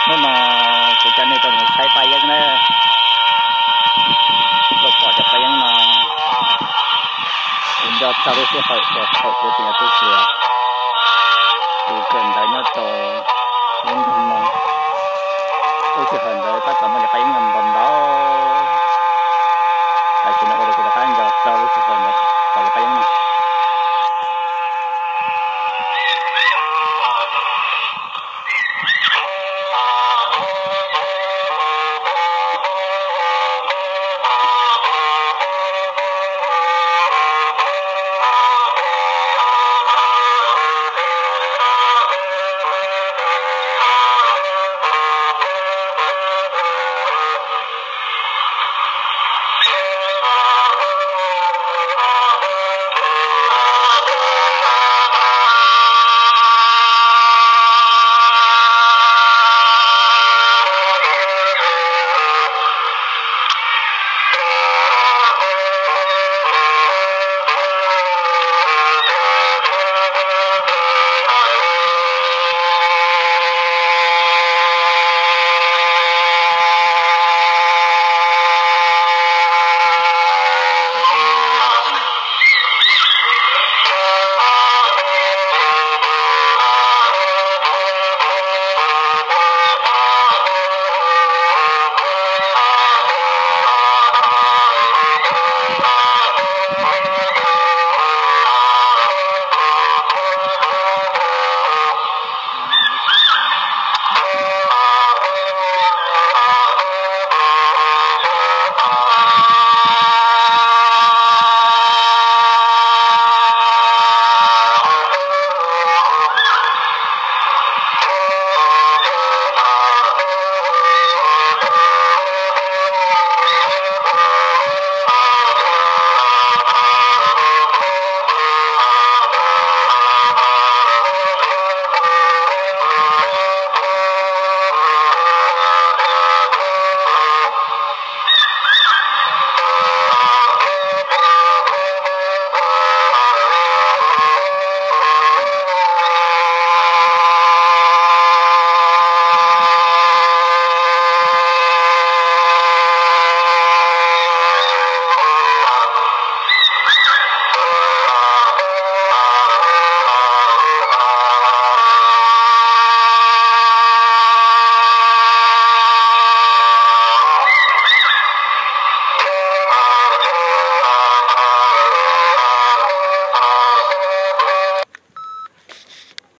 Hnub no kuv coj nej tuaj mus saib paj yeeb na. Tuaj pom cov paj yeeb no, kuv nco txog lub sij hawm uas thaum kuv tseem yog tub hluas, kuv kawm ntawv nyob rau lub nroog no. Lub sij hawm ntawd tab tom muaj cov paj yeeb no ntau ntau. Tam sim no ua rau kuv rov qab nco txog lub sij hawm ntawd, pom cov paj yeeb no.